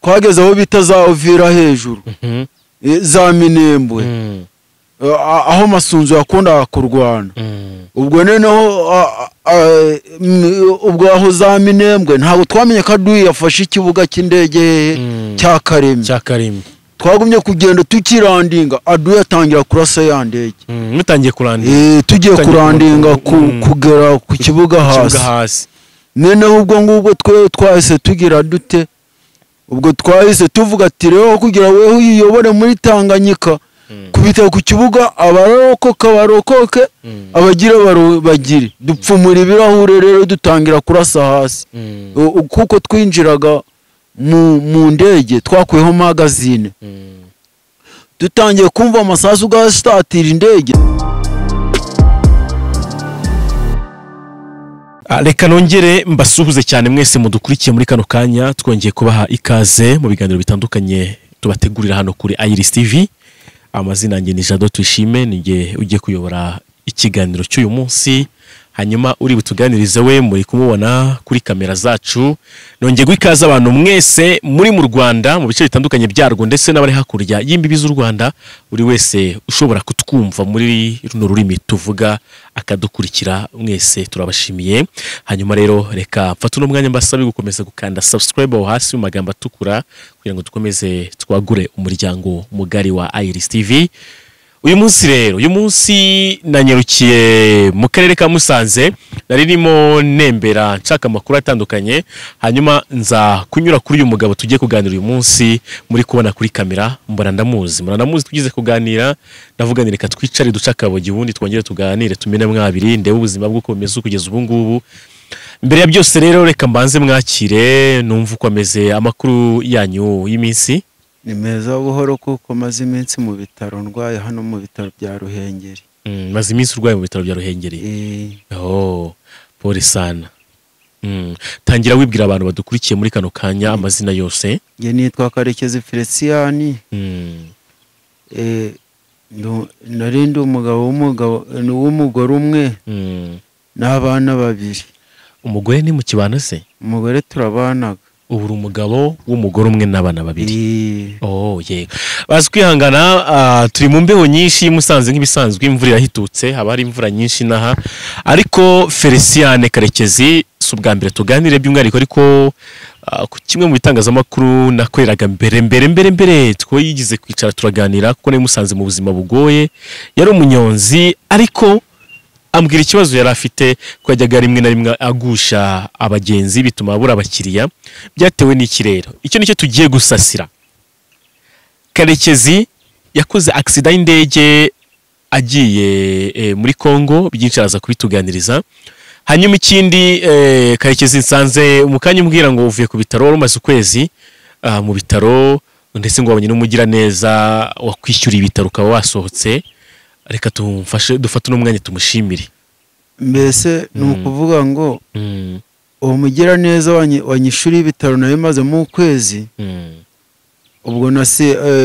Twageze aho bita za Uvira hejuru, za Minembwe, aho Masunzu yakundaga kurwana. Ubwo noneho ubwo aho za Minembwe ntabwo twamenye ko adui yafashe ikibuga cy'indege cya Karemi. Twagumye kugenda tukirandinga, adui atangira kurasa ya ndege. Mutangiye kurandinga? Tugiye kurandinga kugera ku kibuga hasi. Noneho ubwo ngubwo twe twahise tugira dute? Ubwo twahise tuvuga ati rero kugira weho uyiyobore muri Tanganyika, kubita ku kibuga abarokoka barokoke, abagira bagire. Dupfumura ibirahure rero dutangira kurasa hasi. Kuko twinjiraga mu ndege twakuyeho magazine. Dutangiye kumva amasasu gastatira indege. Reka nongere mbasuhuze cyane mwese mudukurikiye muri kano kanya, twongeye kubaha ikaze mu biganiro bitandukanye tubategurira hano kuri Iris TV. Amazina yanjye ni Jado Tuyishime, ninjye ugiye kuyobora ikiganiro cy'uyu munsi. Hanyuma uri butuganirize we muri kumubona kuri kamera zacu. Nongeye guha abantu mwese muri mu Rwanda mu bice bitandukanye byarwo ndetse n'abari hakurya y'imbibi z'u Rwanda, buri wese ushobora kutwumva muri runo rurimi tuvuga akadukurikira, mwese turabashimiye. Hanyuma rero reka mfate uno mwanya mbasabe gukomeza gukanda subscribe aho hasi mu magambo atukura kugira ngo dukomeze twagure umuryango mugari wa Iris TV. Uyu munsi rero, uyu munsi nanyarukiye mu karere ka Musanze, nari nimo nembera nshaka amakuru atandukanye, hanyuma nza kunyura kuri uyu mugabo tugiye kuganira uyu munsi muri kubona kuri kamera, mbona ndamuzi. Tugize kuganira, ndavuga reka twicare duce akabogi ubundi twongere tuganire tumene mwabiri, ndebe ubuzima bw'uko bumeze kugeza ubu ngubu. Mbere ya byose rero reka mbanze mwakire numva uko ameze, amakuru yanyu y'iminsi. Ni meza buhoro kuko maze iminsi mu bitaro ndwaye hano mu bitaro bya Ruhengeri. Maze iminsi urwaye mu bitaro bya Ruhengeri. Oh, pole sana. Tangira wibwira abantu badukurikiye muri kano kanya amazina yose. Nge nitwa Karekezi Felician. Nari ndi umugabo w'umugore umwe n'abana babiri. Umugore ni mu kibano se? Umugore turabanaga. Ubu umugabo w'umugore umwe n'abana babiri. Oh yego. Bazi kwihangana, turi mu mbeho nyinshi Musanze nk'ibisanzwe, imvura irahitutse, haba hari imvura nyinshi naha. Ariko Felician Karekezi si ubwa mbere tuganire by'umwihariko, ariko ku kimwe mu bitangazamakuru nakoreraga mbere two yigize kwicara turaganira kuko nari Musanze mu buzima bugoye, yari umunyonzi ariko ambwira ikibazo yari afite ko yajyaga rimwe na rimwe agusha abagenzi bituma abura abakiriya byatewe n'ikirero. Icyo nicyo tugiye gusasira. Karekezi yakoze accident y'indege agiye muri Kongo, byinshi araza kubituganiriza. Hanyuma ikindi, Karekezi nsanze umukanya umbwira ngo uvuye ku bitaro wari umaze ukwezi mu bitaro, ndetse ngo wabonye n'umugira neza wakwishyura ibitaro ukaba wasohotse. Reka tumufashe dufate n'umwanya tumushimire. Mbese ni ukuvuga ngo uwo mugira neza wanyishuri ibitaro nayo maze mu kwezi. Ubwo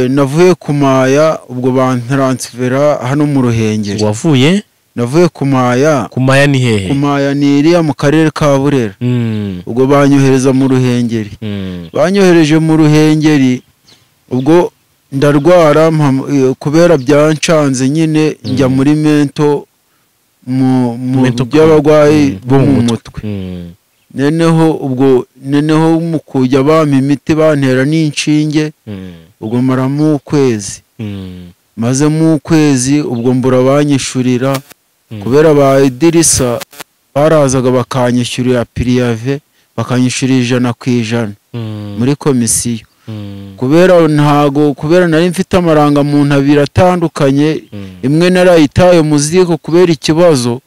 navuye kumaya, ubwo bantransfera hano mu Ruhengeri. Wavuye? Navuye kumaya. Kumaya ni hehe? Kumaya ni iriya mu karere ka Burera. Ubwo banyohereza mu Ruhengeri. Banyohereje mu Ruhengeri, ubwo ndarwara kubera byancanze nyine njya muri mento mu by'abarwayi bo mu mutwe. Noneho ubwo noneho mu kujya bampa imiti bantera n'inshinge, ubwo maramo ukwezi. Maze mu kwezi ubwo mbura banyishurira kubera ba idirisa barazaga bakanyishyurira piriyave, bakanyishyurira 100% muri komisiyo. Kubera ntago, kubera nari mfite amaranga muntu abiri atandukanye, imwe narayitaye muziko kubera ikibazo,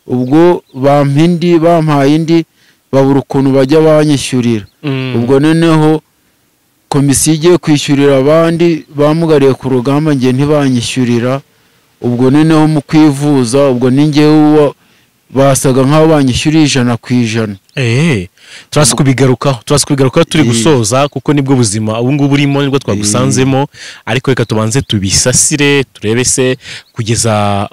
ubwo bampa indi, bampaye indi, babura ukuntu bajya banyishyurira. Ubwo noneho komisiyo igiye kwishyurira abandi bamugariye ku rugamba, nge ntibanyishyurira. Ubwo noneho mu kwivuza ubwo ninjye basaga nkaho banyishyuriye 100%. Turaza kubigarukaho turi gusoza kuko nibwo buzima ubu ngubu urimo, nibwo twagusanzemo. Ariko reka tubanze tubisasire turebe se kugeza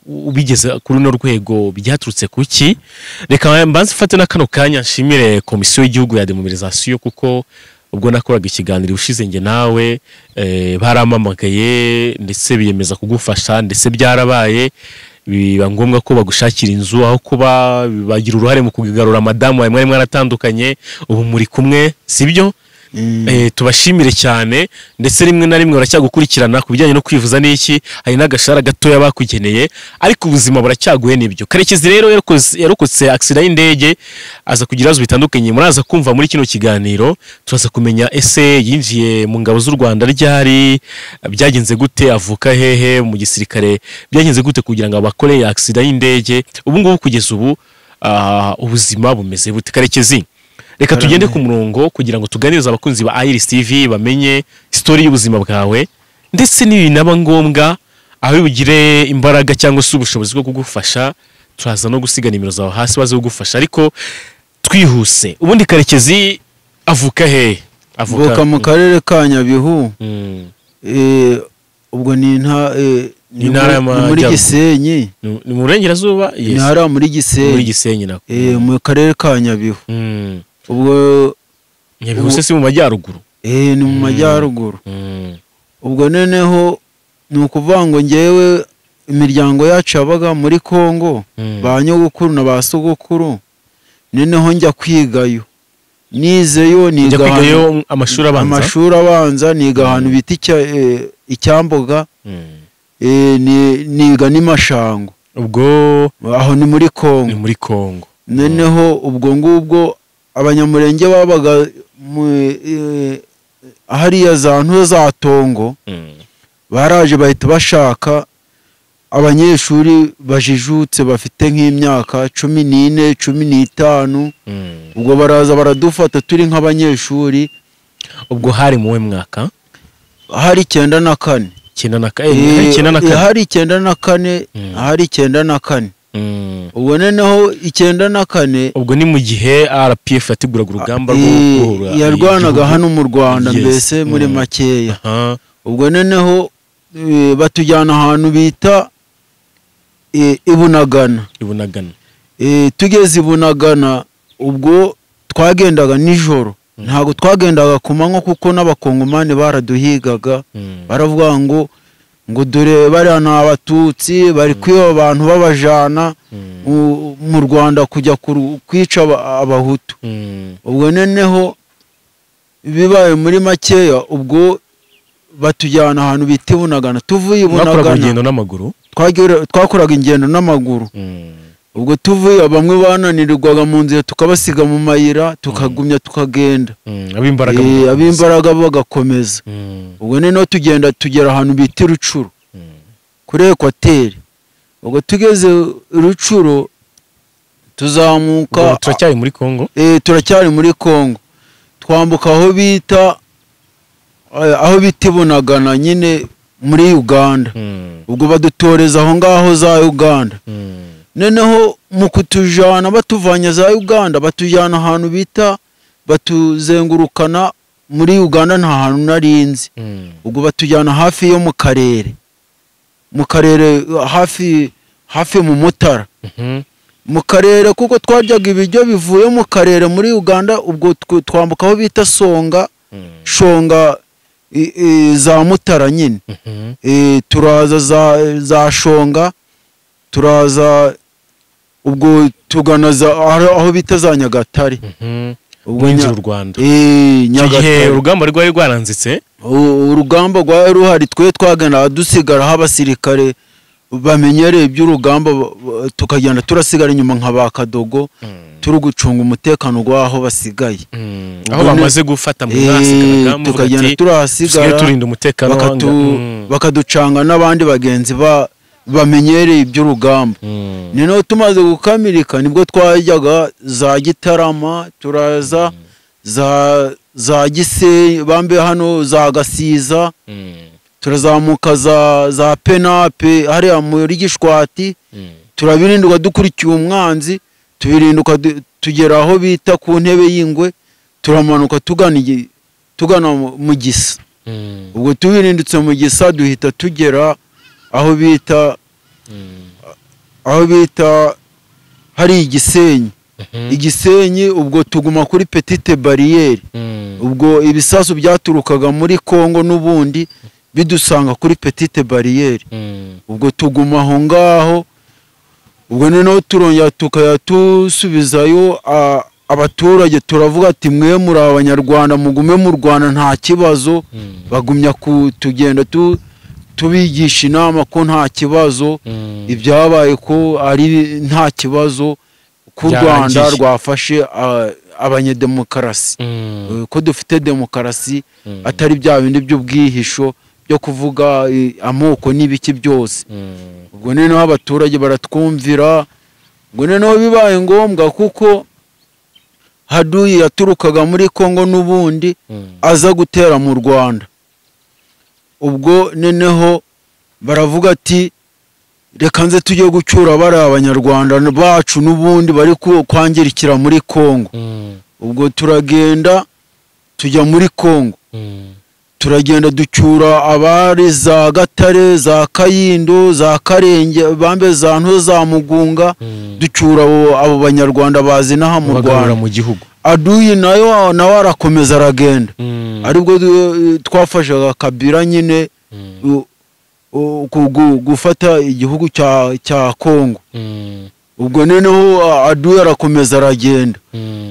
ubigeze kuri runo rwego byaturutse kuki. Reka mbanze mfate na kano kanya nshimire komisiyo y'igihugu ya demobilisation kuko Ubwo nakoraga ikiganiro ushize nge nawe, baramamagaye ndetse biyemeza kugufasha, ndetse byarabaye biba ngombwa ko bagushakira inzu aho kuba, bagira uruhare mu kugarura madamu wawe mwari mwaratandukanye, ubu muri kumwe, sibyo? Tubashimire cyane, ndetse rimwe na rimwe baracyagukurikirana ku bijyanye no kwivuza n'iki, hari n'agashara gatoya bakugeneye, ariko ubuzima buracyaguye n'ibyo. Karekezi rero yarokotse accident y'indege, aza kugira ibibazo bitandukanye. Muraza kumva muri kino kiganiro, turaza kumenya ese yinjiye mu ngabo z'u Rwanda ryari, byagenze gute, avuka hehe mu gisirikare, byagenze gute kugira ngo abakore accident y'indege. Ubu ngubu kugeza ubu ubuzima bumeze bute? Karekezi, reka tugende ku murongo kugira ngo tuganirize abakunzi ba Iris TV bamenye story y'ubuzima bwawe, ndetse n'ibinaba ngombwa aho bugire imbaraga cyangwa se ubushobozi bwo kugufasha, turaza no gusiga nimero zawe hasi baze kugufasha. Ariko twihuse, ubundi Karekezi avuka hehe? Avuka mu karere ka Nyabihu. Ubwo ni muri Gisenyi. Ni mu Burengerazuba? Ni hariya muri Gisenyi. Muri Gisenyi nako. Mu karere ka Nyabihu. Ubwo Nyabihu se si mu majyaruguru? Ni mu majyaruguru. Ubwo noneho ni ukuvuga ngo ngewe imiryango yacu yabaga muri Kongo, ba nyogokuru na ba sogokuru, noneho njya kwigayo. Nizeyo niga amashuri abanza. Amashuri abanza niga ahantu bita Icyamboga, niga n'Imashango. Ubwo aho ni muri Kongo. Ni muri Kongo. Noneho ubwo ngubwo abanyamurenge babaga hariya za nto za Tongo, baraje bahita bashaka abanyeshuri bajijutse bafite nk'imyaka 14, 15. Ubwo baraza baradufata turi nk'abanyeshuri. Ubwo hari mu mwaka? Hari 94. 94. Hari 94, hari 94. Ubwo noneho 94, ubwo ni mu gihe RPF yateguraga urugamba rwo guhura, yarwanaga hano mu Rwanda, mbese muri makeya. Ubwo noneho batujyana ahantu bita Ibunagana. Ibunagana. Tugeze Ibunagana, ubwo twagendaga nijoro, ntabwo twagendaga ku manywa kuko n'abakongomani baraduhigaga. Baravuga ngo dore bariya ni abatutsi bari kwiba abantu babajana mu Rwanda kujya kwica abahutu. Ubwo noneho bibaye muri makeya, ubwo batujyana ahantu bita Ibunagana. Tuvuye Ibunagana twakoraga ingendo n'amaguru. Ubwo tuvuye, bamwe bananirwaga mu nzira tukabasiga mu mayira, tukagumya tukagenda, ab'imbaraga bagakomeza. Ubwo noneho tugenda tugera ahantu bita Rucuro kuri Ekwateri. Ubwo tugeze Rucuro tuzamuka. Turacyari muri Kongo? Turacyari muri Kongo. Twambuka aho bita Ibunagana nyine muri Uganda. Ubwo badutoreza aho ngaho za Uganda. Noneho mu kutujana batuvanye za Uganda, batujyana ahantu bita, batuzengurukana muri Uganda, nta hantu narinzi. Ubwo batujyana hafi yo mu karere, hafi mu Mutara. Mu karere kuko twaryaga ibiryo bivuye mu karere muri Uganda. Ubwo twambuka aho bita Songa, Shonga za Mutara nyine. Turaza za Shonga, turaza ubwo tugana aho bita za Nyagatare. Ubwo mu Rwanda. Nyagatare urugamba rwari rwaranzitse? Urugamba rwari ruhari, twe twagana dusigara aho abasirikare bamenyereye iby'urugamba, tukagenda turasigara inyuma nka ba Kadogo, turi gucunga umutekano rwaho basigaye. Aho bamaze gufata mu nasigaraga, tukagenda turahasigara, turinda umutekano, bakaducanga n'abandi bagenzi bamenyereye iby'urugamba. Noneho tumaze gukamirika nibwo twajyaga za Gitarama, turaza za Gisenyi, bambe hano za Gasiza, turazamuka za Penape hariya muri Gishwati, turabirinduka dukurikiye umwanzi, tubirinduka tugera aho bita ku ntebe y'ingwe, turamanuka tugana mu Gisa. Ubwo tubirindutse mu Gisa duhita tugera aho bita hari Igisenyi. Igisenyi ubwo tuguma kuri petite barriere. Ubwo ibisasu byaturukaga muri Kongo n'ubundi bidusanga kuri petite barriere. Ubwo tuguma aho ngaho. Ubwo noneho turongera tukaya tusubizayo abaturage, turavuga ati mwe muri abanyarwanda mugume mu Rwanda nta kibazo. Bagumya kutugenda tubigisha inama ko nta kibazo, ibyabaye ko ari nta kibazo, ko u Rwanda rwafashe abanyedemokarasi, ko dufite demokarasi atari bya bindi by'ubwihisho byo kuvuga amoko n'ibiki byose. Ubwo noneho abaturage baratwumvira. Ubwo noneho bibaye ngombwa kuko Haduyi yaturukaga muri Kongo n'ubundi aza gutera mu Rwanda. Ubwo noneho baravuga ati reka nze tujye gucyura bari abanyarwanda bacu n'ubundi bari kwangirikira muri Kongo. Ubwo turagenda tujya muri Kongo. Turagenda ducyura abari za Gatare, za Kayindo, za Karenge, bambe za Nto, za Mugunga. Ducyura abo banyarwanda bazi naha mu Rwanda mu gihugu. Aduyi nayo nawe arakomeza aragenda. Aribwo twafashaga Kabila nyine gufata igihugu cya Kongo. Ubwo noneho Aduyi arakomeza aragenda.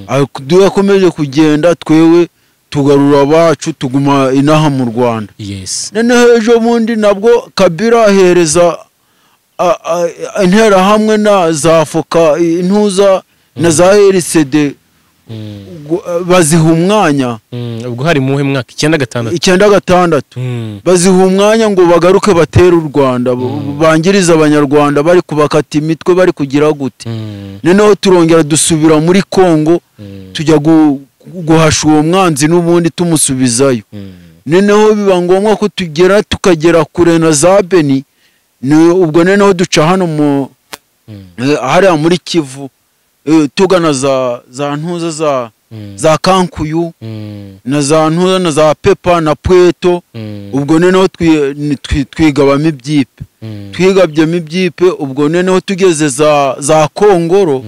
Aduyi akomeje kugenda, twewe tugarura abacu tuguma inaha mu Rwanda. Noneho ejo bundi nabwo Kabila ahereza intera hamwe na za Foka intuza na za RCD baziha umwanya. Ubwo hari muhe mwaka 96 96 baziha umwanya ngo bagaruke batere u Rwanda, bangiriza abanyarwanda bari kubakata imitwe bari kugira gute. Noneho turongera dusubira muri Kongo tujya guhasha uwo mwanzi n'ubundi tumusubizayo. Noneho biba ngombwa ko tugera tukagera kure na za Beni. Ubwo noneho duca hano mu hariya muri Kivu tugana za ntuza za Kankuyu na za ntuza na za Pepa na Pweto. Ubwo noneho twigabamo ibyipe, twigabyemo ibyipe. Ubwo noneho tugeze za Kongoro,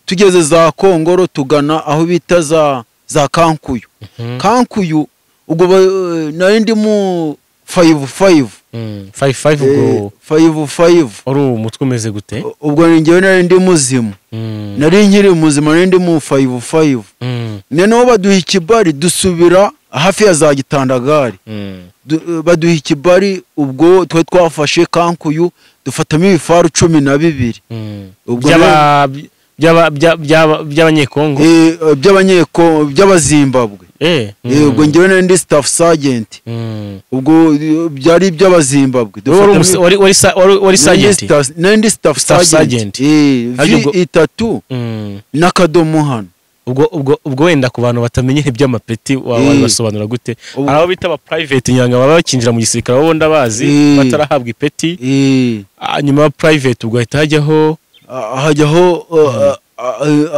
tugeze za Kongoro tugana aho bita za Kankuyu. Kankuyu ubwo nari ndi mu 5-5 5-5 ubwo 5-5 uri umutwe umeze gute? Ubwo njyewe nari ndi muzima, nari nkiri muzima, nari ndi mu 5-5. Noneho baduha ikibari dusubira hafi ya za Gitandagari. Baduha ikibari, ubwo twe twafashe Kankuyu dufatamo ibifaru 12 ubwo by'abanyekongo, by'abanyekongo by'abazimbabwe. Ubwo njyewe nari ndi staff sergeant. Ubwo byari iby'abazimbabwe. Wari sergeant? Nari ndi staff sergeant. V3 n'akadomo hano. Ubwo wenda ku bantu batamenye iby'amapeti wabasobanura gute? Hari abo bita aba private nyanga baba bakinjira mu gisirikare bo ndabazi batarahabwa ipeti. Nyuma private ubwo hahita hajyaho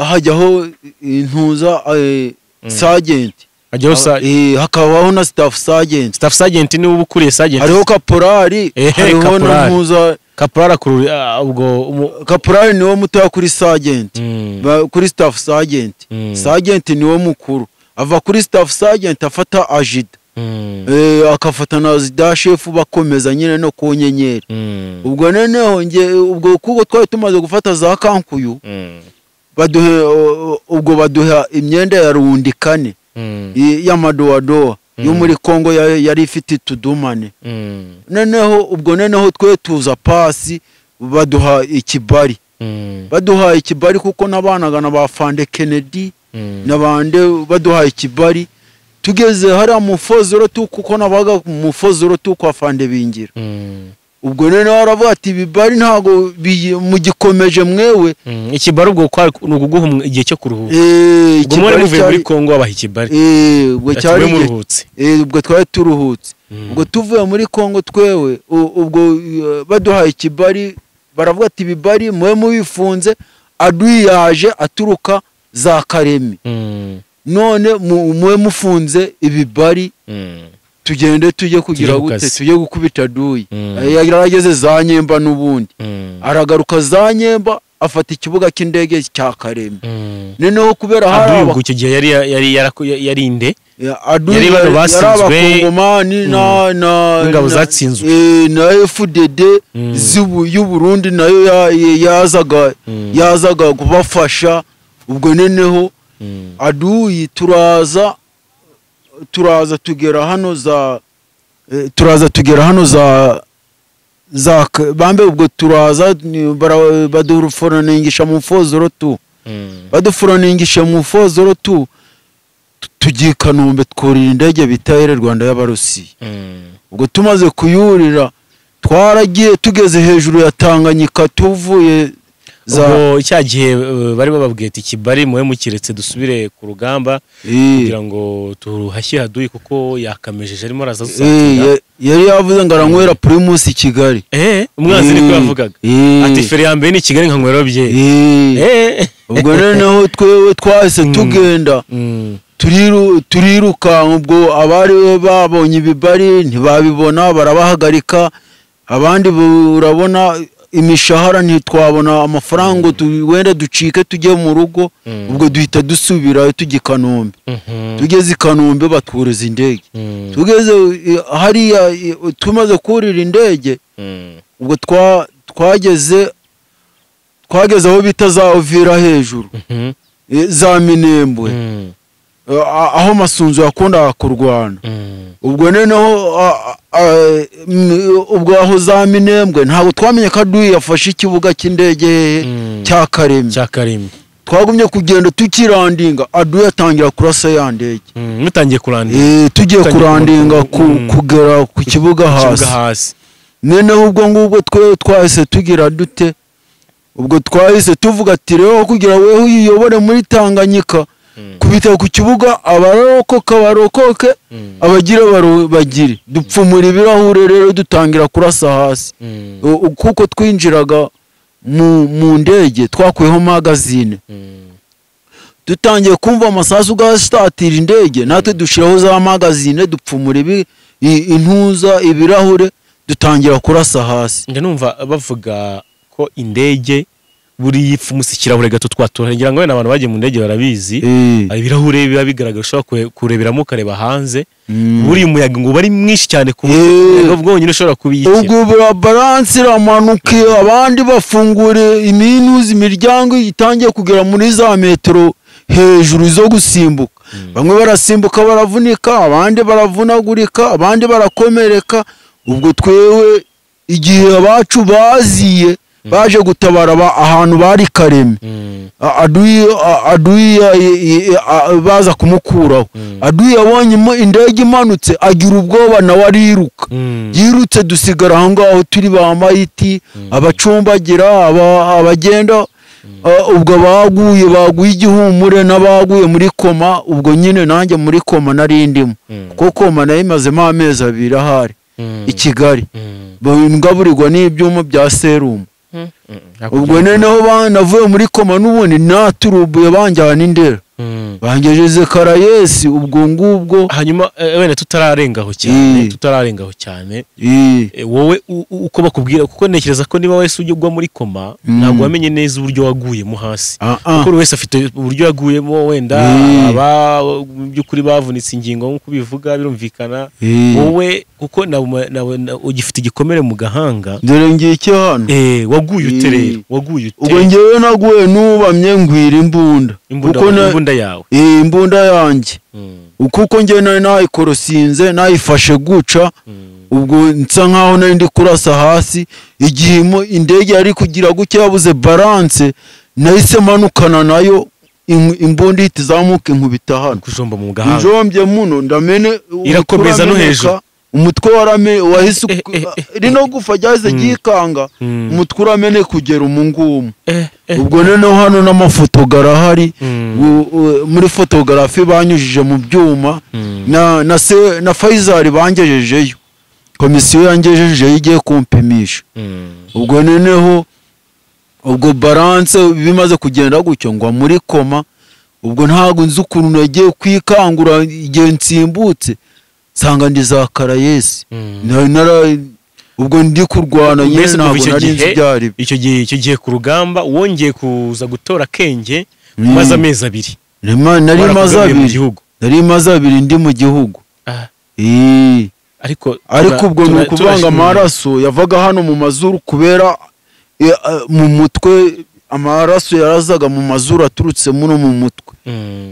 hajyaho intuza sergeant, hakabaho na staff sergeant. Staff sergeant ni ubukuriye sergeant. Hariho kaporari, hariho na ntuza kaporari akurura. Ubwo kaporari niwo mutoya kuri sergeant, kuri staff sergeant. Sergeant niwo mukuru, ava kuri staff sergeant afata ajida, akafata na zida chef, bakomeza nyine no ku nyenyeri. Ubwo noneho nge ubwo kuko twari tumaze gufata za Kankuyu, baduhe ubwo baduha imyenda ya rundi kane y'amadowadowa yo muri Kongo yari ifite tudumane. Noneho ubwo noneho twe tuza pasi baduha ikibari. Baduha ikibari kuko nabanaga na ba Fande Kennedy nabande baduha ikibari. Tugeze hariya mu Fozoro tu kuko nabaga mu Fozoro tu kwa Fande Bingira. Ubwo noneho aravuga ati ibibari ntago mugikomeje mwewe. Ikibari ubwo kwa nuguguha igihe cyo kuruhuka. Ubwo mwari muvuye muri Kongo abaha ikibari. Ubwo cyari muruhutse. Ubwo twari turuhutse. Ubwo tuvuye muri Kongo twewe ubwo baduhaye ikibari baravuga ati ibibari mwe mubifunze. Adui yaje aturuka za Karemi. None mwe mufunze ibibari tugende tujye kugira gute, tujye gukubita Adui. Yarageze za Nyemba n'ubundi aragaruka za Nyemba afata ikibuga cy'indege cya Kareme. Noneho kubera hari aba icyo gihe yari inde yari abakongomani na ingabo zatsinzwe na FDD y'u Burundi nayo yazaga kubafasha. Ubwo noneho aduyi turaza tugera hano za za bambe. Ubwo turaza badufuroningisha mu fozoro tu badufuroningisha mu fozoro tu tugiye Kanombe twurira indege bita Air Rwanda y'Abarusiya. Ubwo tumaze kuyurira twaragiye tugeze hejuru ya Tanganyika tuvuye ubwo icya gihe bari bababwiye ati Kibari muwe mukiretse dusubire ku rugamba kugira ngo tuhashye haduyi kuko yakamejeje arimo araza dusatira. Yari yavuze ngo aranywera Primus i Kigali. Umwanzi niko yavugaga ati feri ya mbere ni Kigali nkanywera byeri. Ubwo noneho twewe twahise tugenda turiruka. Ubwo abari babonye ibibari ntibabibona barabahagarika, abandi urabona imishahara ntitwabona amafaranga wenda ducike tujye mu rugo. Ubwo duhita dusubira tujya i Kanombe. Tugeze i Kanombe batwuriza indege. Tugeze hariya tumaze kurira indege, ubwo twageze aho bita za Uvira hejuru za Minembwe aho Masunzu yakundaga kurwana. Ubwo noneho ubwo aho za Minembwe ntabwo twamenye ko aduyi yafashe ikibuga cy'indege cya Kareme. Twagumye kugenda tukirandinga, aduyi atangira kurasa ya ndege. Mutangiye kurandinga? Tugiye kurandinga kugera ku kibuga hasi. Noneho ubwo ngubwo twe twahise tugira dute, ubwo twahise tuvuga ati rero kugira weho uyiyobore muri Tanganyika kubita ku kibuga abarokoka barokoke abagira bagire. Dupfumura ibirahure rero dutangira kurasa hasi. Kuko twinjiraga mu ndege twakuyeho magazine. Dutangiye kumva amasasu gastatira indege, natwe dushiraho za magazine dupfumura intuza ibirahure dutangira kurasa hasi. Njye numva bavuga ko indege buri yipfumuse ikirahure gato twatora, ngira ngo wenda abantu bagiye mu ndege barabizi, ibirahure biba bigaragara ushobora kureberamo ukareba hanze. Buri umuyaga ngo bari mwinshi cyane ku buryo bwonyine ushobora kubiyikira. Ubwo balance iramanuka, abandi bafungure iminuzi imiryango itangiye kugera muri za metero hejuru zo gusimbuka. Bamwe barasimbuka baravunika, abandi baravunagurika, abandi barakomereka. Ubwo twewe igihe abacu baziye baje gutabara ahantu bari Kareme, aduyi baza kumukuraho. Aduyi yabonye indege imanutse agira ubwoba nawe ariruka. Yirutse dusigara aho ngaho turi ba mayiti, abacumbagira, abagenda. Ubwo baguye igihumure n'abaguye muri koma. Ubwo nyine nanjye muri koma nari ndimo, kuko koma nayimazemo amezi 2 ahari i Kigali, ngaburirwa n'ibyuma bya serumu. Ubwo noneho navuye muri koma n'ubundi naturubuye banjyana Indera, bangejeze Karayesi. Ubwo ngubwo hanyuma wenda tutararengaho cyane wowe uko bakubwira, kuko ntekereza ko niba wese ujya ugwa muri koma ntabwo wamenye neza uburyo waguyemo hasi, kuko buri wese afite uburyo yaguyemo. Wenda aba by'ukuri bavunitse ingingo nk'uko ubivuga birumvikana. Wowe kuko ugifite igikomere mu gahanga, dore ngiki hano. Waguye ute rero? Waguye ute? Ubwo ngewe naguye nubamye ngwira imbunda, imbunda yawe. Imbunda yanjye kuko ngewe nari nayikorosinze nayifashe guca. Ubwo nsa nkaho nari ndi kurasa hasi, igihe indege yari kugira guke yabuze balance, nahise manukana nayo imbunda ihita izamuka inkubita hano kujomba mu gahanga. Njombye muno ndamene irakomeza no hejuru, umutwe warame wahise rino gufa ryahise ryikanga, umutwe uramene kugera umungumu. Ubwo noneho hano n'amafoto garahari, muri photography banyujije mu byuma na Faisal bangejejeyo, komisiyo yangejejeyo igiye kumpimisha. Ubwo noneho ubwo balance bimaze kugenda gutyo ngwa muri koma. Ubwo ntago nzi ukuntu nagiye kwikangura igihe nsimbutse nsanga ndi za Karayesi. Ubwo ndi kurwana nyine ntabwo nari nzi ibyo ari byo. Icyo gihe ku rugamba wongeye kuza gutora akenge umaze amezi abiri. Nari maze abiri ndi mu gihugu. Ariko ubwo ni ukuvanga amaraso yavaga hano mu mazuru, kubera mu mutwe amaraso yarazaga mu mazuru aturutse muno mu mutwe.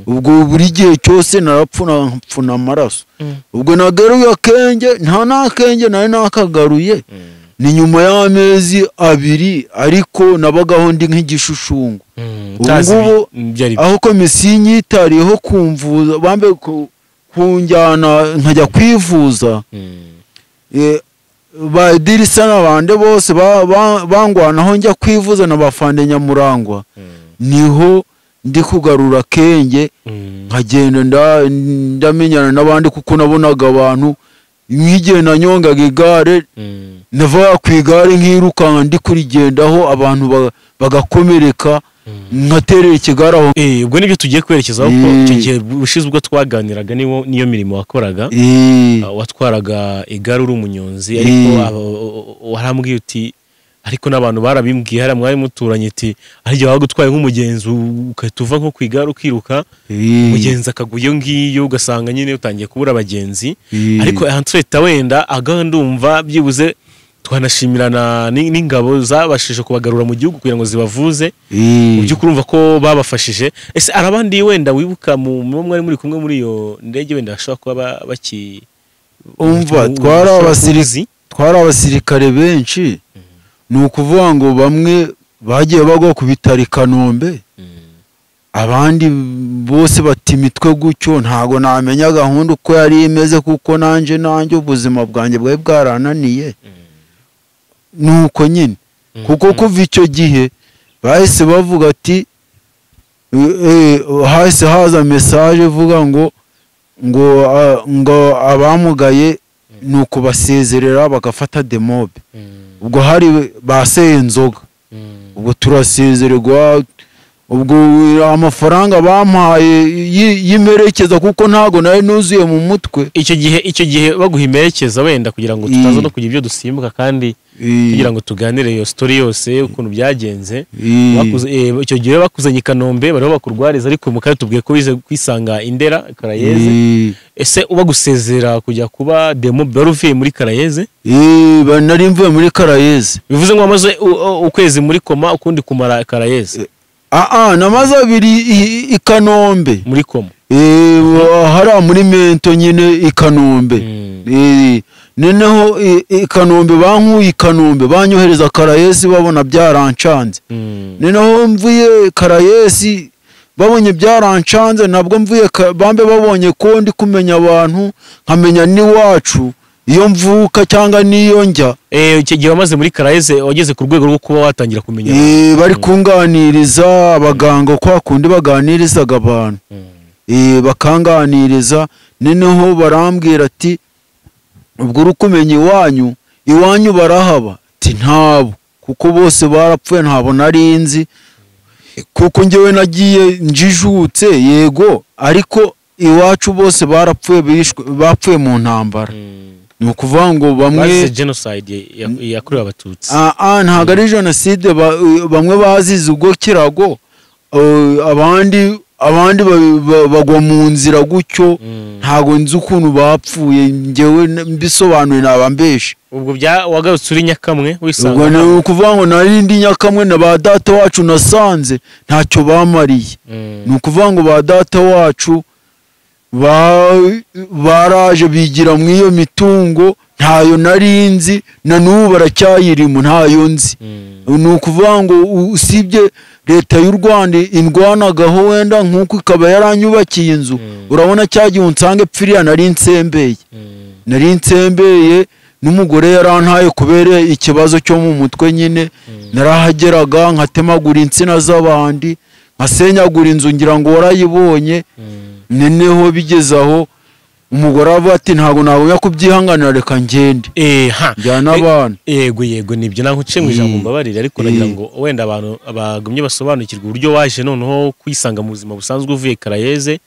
Ubwo buri gihe cyose narapfuna amaraso. Ubwo nagaruye akenge, nta nakenge nari nakagaruye, ni nyuma y'amezi abiri, ariko nabagaho ndi nk'igishushungu. Ubu aho komisiyo inyitariyeho kumvuza, bambe kunjyana nkajya kwivuza, ba Dirisa n'abandi bose bangwanaho njya kwivuza na bafande Nyamurangwa, niho ndi kugarura akenge, nkagenda ndamenyana n'abandi, kuko nabonaga abantu nk'igihe nanyongaga igare, nava ku igare nkirukanka ndi kurigendaho, abantu bagakomereka, nkaterera ikigare aho. Ubwo nibyo tugiye kwerekezaho, ko icyo gihe ushize ubwo twaganiraga niyo mirimo wakoraga, watwaraga igare uri umunyonzi, ariko warambwiye uti ariko n'abantu barabimbwiye hariya mwari muturanye ati ari igihe wagutwaye nk'umugenzi ugahita uva nko ku igare ukiruka, umugenzi akagwa iyo ngiyo, ugasanga nyine utangiye kubura abagenzi. Ariko ahantu wenda aga ndumva byibuze twanashimirana n'ingabo zabashije kubagarura mu gihugu kugira ngo zibavuze, mu by'ukuri urumva ko babafashije. Ese arabandi wenda wibuka mu mwari muri kumwe muri iyo ndege wenda bashobora kuba baki umva twari abasirikare benshi. Ni ukuvuga ngo bamwe bagiye bagwa ku bitaro i Kanombe, abandi bose bata imitwe gutyo. Ntago namenya gahunda uko yari imeze, kuko nanjye ubuzima bwanjye bwari bwarananiye. Nuko nyine kuko kuva icyo gihe bahise bavuga ati hahise haza message ivuga ngo ngo abamugaye ni ukubasezerera bagafata demobe. Ubwo hari baseye inzoga, ubwo turasezererwa. Ubwo amafaranga bampaye y'imerekeza, kuko ntago nari nuzuye mu mutwe. Icyo gihe baguha imerekeza wenda kugira ngo tutaza no kugira ibyo dusimbuka, kandi kugira ngo tuganire iyo story yose ukuntu byagenze. Icyo gihe bakuzanye i Kanombe bariho bakurwariza, ariko mu kanya tubwiye ko wize kwisanga Indera Karayeze. Ese uba gusezera kujya kuba demo wari uvuye muri Karayeze? Nari mvuye muri Karayeze. Bivuze ngo wamaze ukwezi muri koma ukundi kumara Karayeze? Namaze abiri i Kanombe muri koma. Hariya muri mento nyine i Kanombe. Noneho i Kanombe bankuye i Kanombe banyohereza Karayesi, babona byarancanze. Noneho mvuye Karayesi babonye byarancanze, nabwo mvuye bambe babonye ko ndi kumenya abantu, nkamenya n'iwacu iyo mvuka cyangwa niyo njya. Icyo gihe wamaze muri Karayeze wageze ku rwego rwo kuba watangira kumenya bari kunganiriza abaganga kwa kundi baganirizaga abantu, bakanganiriza. Noneho barambwira ati ubwo uri kumenya iwanyu barahaba? Ati ntabo, kuko bose barapfuye ntabo nari nzi, kuko njyewe nagiye njijutse yego, ariko iwacu bose barapfuye, bapfuye mu ntambara. Ni ukuvuga ngo bamwe genocide yakorewe abatutsi. Ntabwo ari genocide, bamwe bazize ubwo kirago, abandi bagwa mu nzira gutyo. Ntabwo nzi ukuntu bapfuye, njyewe mbisobanuye nabambeshe. Ubwo wagarutse uri Nyakamwe wisanga? Ubwo ni ukuvuga ngo nari ndi Nyakamwe na ba data wacu nasanze ntacyo bamariye. Ni ukuvuga ngo ba data wacu baraje bigira mu iyo mitungo, ntayo nari nzi na n'ubu baracyayirimo, ntayo nzi. Ni ukuvuga ngo usibye leta y'u Rwanda indwanagaho wenda nk'uko ikaba yaranyubakiye inzu, urabona cya gihe unsange pfiriya nari nsembeye, n'umugore yarantaye kubera ikibazo cyo mu mutwe nyine. Narahageraga nkatemagura insina z'abandi, nkasenyagura inzu, ngira ngo warayibonye. Noneho bigeze aho Umugore avuga ati ntabwo nagumya kubyihanganira, reka ngende njyana abana. Yego yego, nibyo nkuce mu ijambo, mbabarire, ariko nagira ngo wenda abantu bagumye basobanukirwe uburyo waje noneho kwisanga mu buzima busanzwe uvuye Karayeze.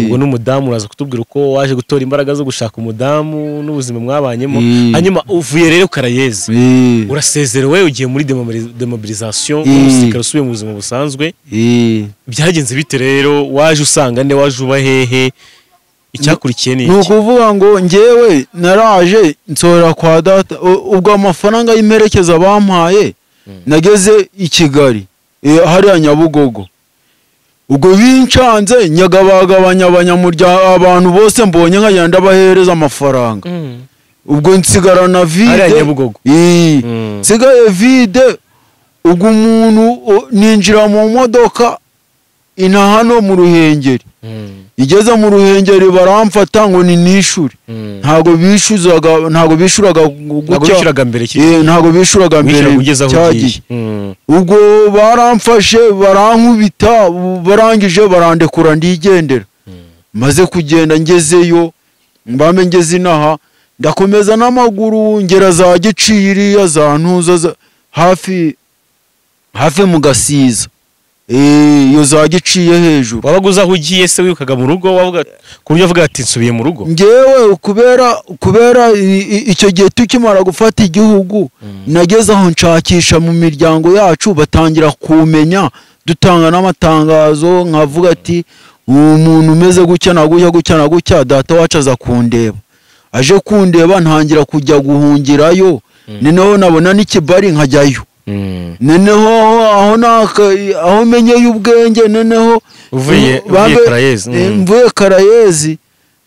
Ubwo n'umudamu uraza kutubwira uko waje gutora imbaraga zo gushaka umudamu n'ubuzima mwabanyemo. Hanyuma uvuye rero Karayeze, urasezerewe, ugiye muri demobilisation, umusirikare usubiye mu buzima busanzwe. Byagenze bite rero? Waje usanga nde? Waje uba hehe? Icyakurikiye ni iki? Ni ukuvuga ngo njyewe naraje nsohora kwa data, ubwo amafaranga y'imperekeza bampaye nageze i Kigali hariya Nyabugogo. Ubwo bincanze nyagabagabanya abanyamuryango, abantu bose mbonye nkagenda ndabahereza amafaranga. Ubwo nsigarana vide, nsigaye vide. Ubwo umuntu ninjira mu modoka ina hano mu Ruhengeri. Igeze mu Ruhengeri baramfata ngo ni nishure. Ntago bishuzaga, ntago bishuraga gutya, ntago bishuraga mbere cyagiye. Ubwo baramfashe barankubita, barangije barandekura ndigendera. Maze kugenda ngezeyo, mbambe ngeze inaha, ndakomeza n'amaguru ngera za Giciriya, za Ntuza, hafi hafi mu Gasiza. Iyo za Giciye hejuru. Wabaga uzi aho ugiye se? Wirukaga mu rugo wavuga ku buryo avuga ati nsubiye mu rugo? Ngewe kubera icyo gihe tukimara gufata igihugu, nageze aho nshakisha mu miryango yacu, batangira kumenya, dutanga n'amatangazo, nkavuga ati umuntu umeze gutya na gutya gutya na gutya, data wacu aza kundeba. Aje kundeba ntangira kujya guhungirayo, noneho nabona n'ikibari nkajyayo. Noneho aho menyeye ubwenge, noneho uvuye Karayezi, mvuye Karayezi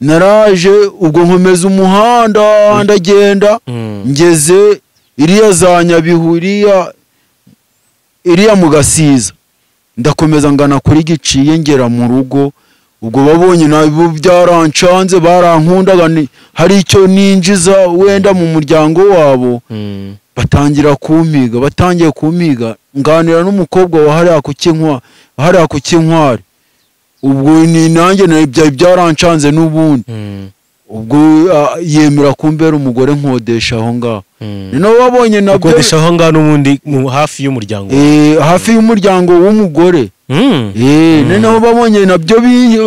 naraje, ubwo nkomeza umuhanda ndagenda ngeze iriya za Nyabihu, iriya mu Gasiza, ndakomeza ngana kuri Giciye ngera mu rugo. Ubwo babonye nabo byarancanze, barankundaga, hari icyo ninjiza wenda mu muryango wabo, batangira kumpiga. Batangiye kumpiga, nganira n'umukobwa wa hariya ku Kinkwari. Ubwo ni nanjye byarancanze n'ubundi. Ubwo yemera kumbera umugore, nkodesha aho ngaho. Noneho babonye nabyo ukodesha aho ngaho n'ubundi hafi y'umuryango, hafi y'umuryango w'umugore. Noneho babonye nabyo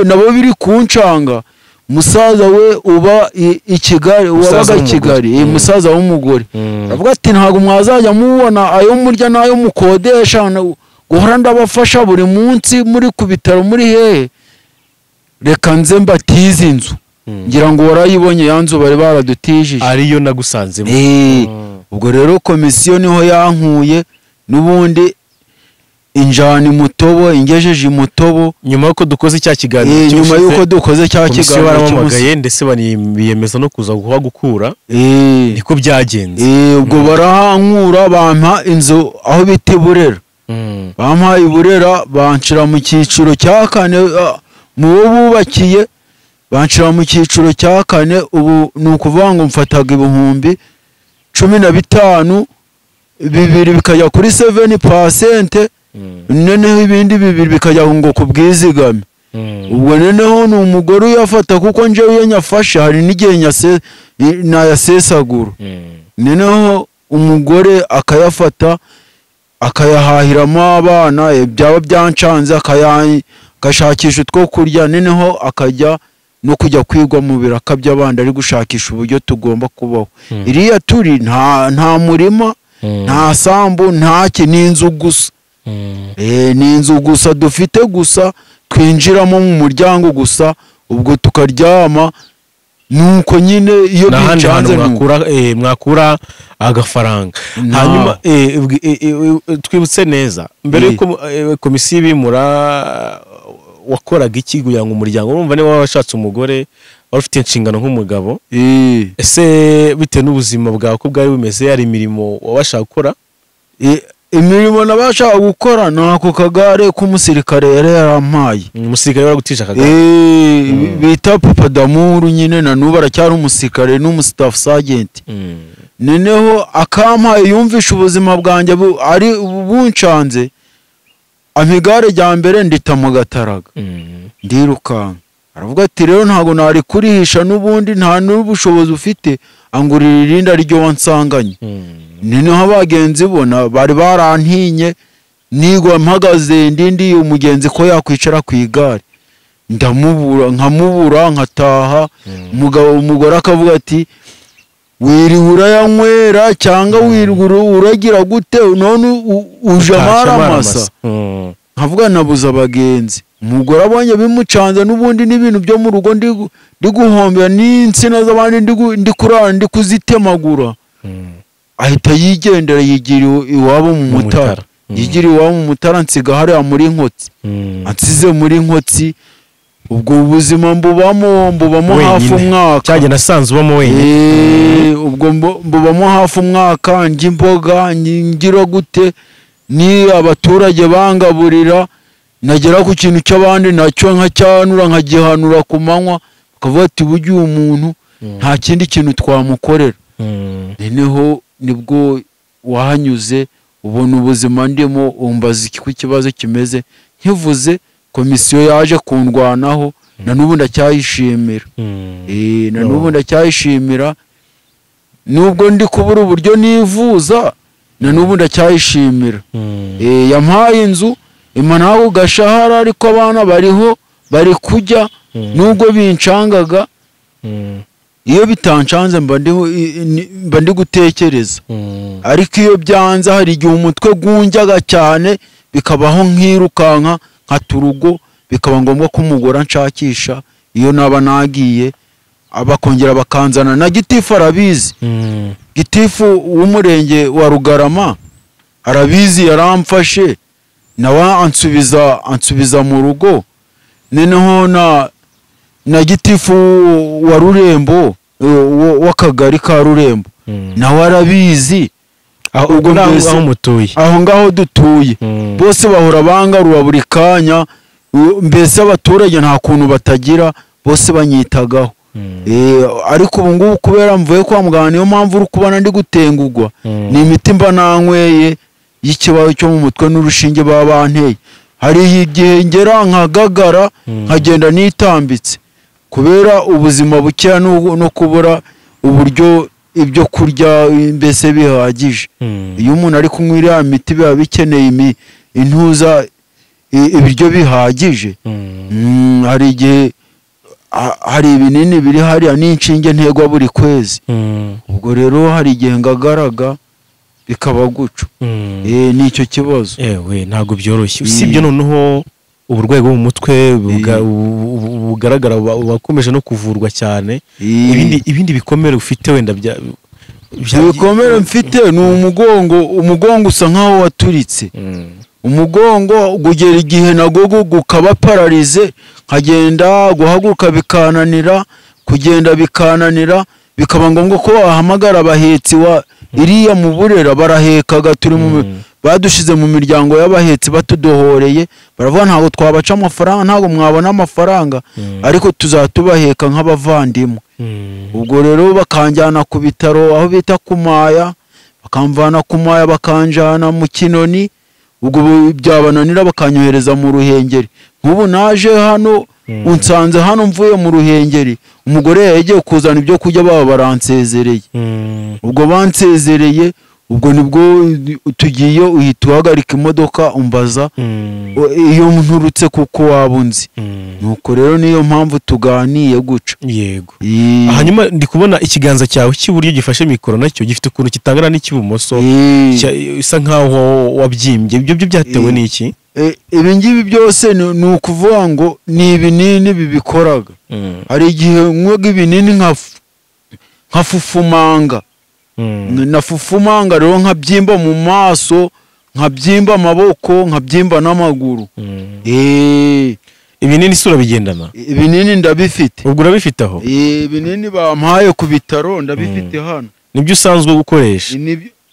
nabo biri kuncanga. Musaza we uba i Kigali, wabaga i Kigali, musaza w'umugore avuga ati ntabwo mwazajya mubona ayo murya n'ayo mukodesha, guhora ndabafasha buri munsi muri ku bitaro muri hehe, reka nze mbatize inzu. Ngira ngo warayibonye ya nzu bari baradutijije, ariyo nagusanzemo. Ubwo rero komisiyo niho yankuye n'ubundi, injana Mutobo, ingejeje Mutobo. Nyuma yuko dukoze cya kiganiro, nyuma yuko dukoze cya kiganiro baramamagaye ndetse biyemeza no kuza gukura. Niko byagenze. Ubwo barahankura bampa inzu aho bita i Burera. Bampa i Burera, banshira mu cyiciro cya kane mu bo bubakiye, banshira mu cyiciro cya kane. Ubu ni ukuvuga ngo mfataga 15,000, bibiri bikajya kuri 7%, noneho ibindi bibiri bikajya ngo ku bwizigame. Ubwo noneho ni umugore uyafata, kuko njewe iyo nyafashe hari n'igihe nayasesagura. Noneho umugore akayafata akayahahiramo abana, byaba byancanze agashakisha utwo kurya, noneho akajya no kujya kwigwa mu biraka by'abandi, ari gushakisha uburyo tugomba kubaho. Iriya turi nta murima, nta sambu, ntaki, ni inzu gusa. Ni inzu gusa dufite gusa, twinjiramo mu muryango gusa, ubwo tukaryama. Nuko nyine iyo bicanze mwakura agafaranga. Hanyuma twibutse neza mbere yuko komisiyo ibimura, wakoraga iki kugira ngo umuryango, urumva niba washatse umugore wari ufite inshingano nk'umugabo, ese bitewe n'ubuzima bwawe ko bwari bumeze, hari imirimo wabasha gukora? Imirimo nabasha gukora ni ako kagare k'umusirikare yari yarampaye. Umusirikare waragutije akagare? Bita Papa Damuru nyine, na n'ubu aracyari umusirikare n'umustaff sergeant. Noneho akampaye, yumvisha ubuzima bwanjye ari buncanze, ampa igare rya mbere ndita mu Gataraga, ndirukanka. Aravuga ati rero ntabwo nari kurihisha n'ubundi nta n'ubushobozi ufite, angurira irindi ariryo wansanganye. Noneho abagenzi bona bari barantinye, nigwa mpagaze ndindi umugenzi ko yakwicara ku igare, ndamubura nkamubura nkataha. Umugore akavuga ati wiriwe urayanywera cyangwa wiriwe uragira gute none uje amaramasa. Nkavuga nabuze abagenzi. Umugore abonye bimucanze n'ubundi n'ibintu byo mu rugo ndi guhombera n'insina z'abandi ndi kurara ndi kuzitemagura, ahita yigendera yigira iwabo mu Mutara. Yigira iwabo mu Mutara, nsiga hariya muri Nkotsi. Ansize muri Nkotsi, ubwo ubuzima mbubamo hafi umwaka. Cyagenda asanzwe ubamo wenyine. Ubwo mbubamo hafi umwaka, njya imboga ngira gute, ni abaturage bangaburira, nagera ku kintu cy'abandi nacyo nkacyanura nkagihanura ku manywa, bakavuga ati burya uyu muntu nta kindi kintu twamukorera. Noneho nibwo wahanyuze ubona ubuzima ndimo, umbaza uko ikibazo kimeze, nkivuze komisiyo yaje kundwanaho, na n'ubu ndacyayishimira. Na n'ubu ndacyayishimira, nubwo ndi kubura uburyo nivuza, na n'ubu ndacyayishimira. Yampaye inzu, imana gashahara, ariko abana bariho bari kujya, nubwo bincangaga, iyo bitancanze mba ndi gutekereza. Ariko iyo byanze hari igihe umutwe gunjyaga cyane, bikabaho nkirukanka nkaturugo, bikaba ngombwa ko umugore anshakisha iyo naba nagiye, abakongera bakanzana. Na gitifu arabizi, gitifu w'umurenge wa Rugarama arabizi, yaramfashe nawe ansubiza mu rugo. Noneho na gitifu wa Rurembo w'akagari ka Rurembo nawe arabizi. Ubwo aho mutuye, aho ngaho dutuye, bose bahora bangarura buri kanya, mbese abaturage nta kuntu batagira, bose banyitagaho. Ariko ubu ngubu kubera mvuye kwa muganga, niyo mpamvu uri kubona ndi gutengugwa, ni imiti mba nanyweye y'ikibazo cyo mu mutwe n'urushinge baba banteye. Hari igihe ngera nkagagara nkagenda nitambitse kubera ubuzima bukeya no kubura uburyo ibyo kurya mbese bihagije. Iyo umuntu ari kunywa iriya miti biba bikeneye intuza ibiryo bihagije. Hari igihe hari ibinini biri hariya n'inshinge ntegwa buri kwezi. Ubwo rero hari igihe ngagaraga bikaba guco. Nicyo kibazo. Ewe ntago byoroshye. Usibye noneho uburwayi bwo mu mutwe bugaragara bakomeje no kuvurwa cyane, ibindi bikomere ufite wenda bya ibikomere mfite ni umugongo. Umugongo usa nkaho waturitse. Umugongo gugera igihe nago gukaba pararize, nkagenda guhaguruka bikananira, kugenda bikananira, bikaba ngombwa ko wahamagara abahetsi wa iriya mu Burera barahekaga, turi mu badushize mu miryango y'abahetsi batudohoreye, baravuga ntabwo twabaca amafaranga, ntabwo mwabona amafaranga, ariko tuzatubaheka nk'abavandimwe. Ubwo rero bakanjyana ku bitaro aho bita Kumaya, bakamvana Kumaya bakanjana mu Kinoni, ubwo byabananira bakanyohereza mu Ruhengeri. Nk'ubu naje hano unsanze hano mvuye mu Ruhengeri, umugore yagiye kuzana ibyo kurya baba baransezereye. Ubwo bansezereye, ubwo nibwo tugiye uhita uhagarika imodoka umbaza iyo nturutse kuko wabunzi. Nuko rero niyo mpamvu tuganiye guca. Yego. Hanyuma ndi kubona ikiganza cyawe cy'iburyo gifashe mikoro nacyo gifite ukuntu kitangana n'icy'ibumoso, isa nkaho wabyimbye. Ibyo byo byatewe n'iki? Ibi ngibi byose ni ukuvuga ngo ni ibinini bibikoraga. Hari igihe nkwaga ibinini nkafufumanga. Nafufumanga rero nkabyimba mu maso, nkabyimba amaboko, nkabyimba n'amaguru. Ibinini sura bigendana? Ibinini ndabifite. Ubwo urabifite aho? Ibinini bampaye ku bitaro ndabifite hano. Nibyo usanzwe gukoresha?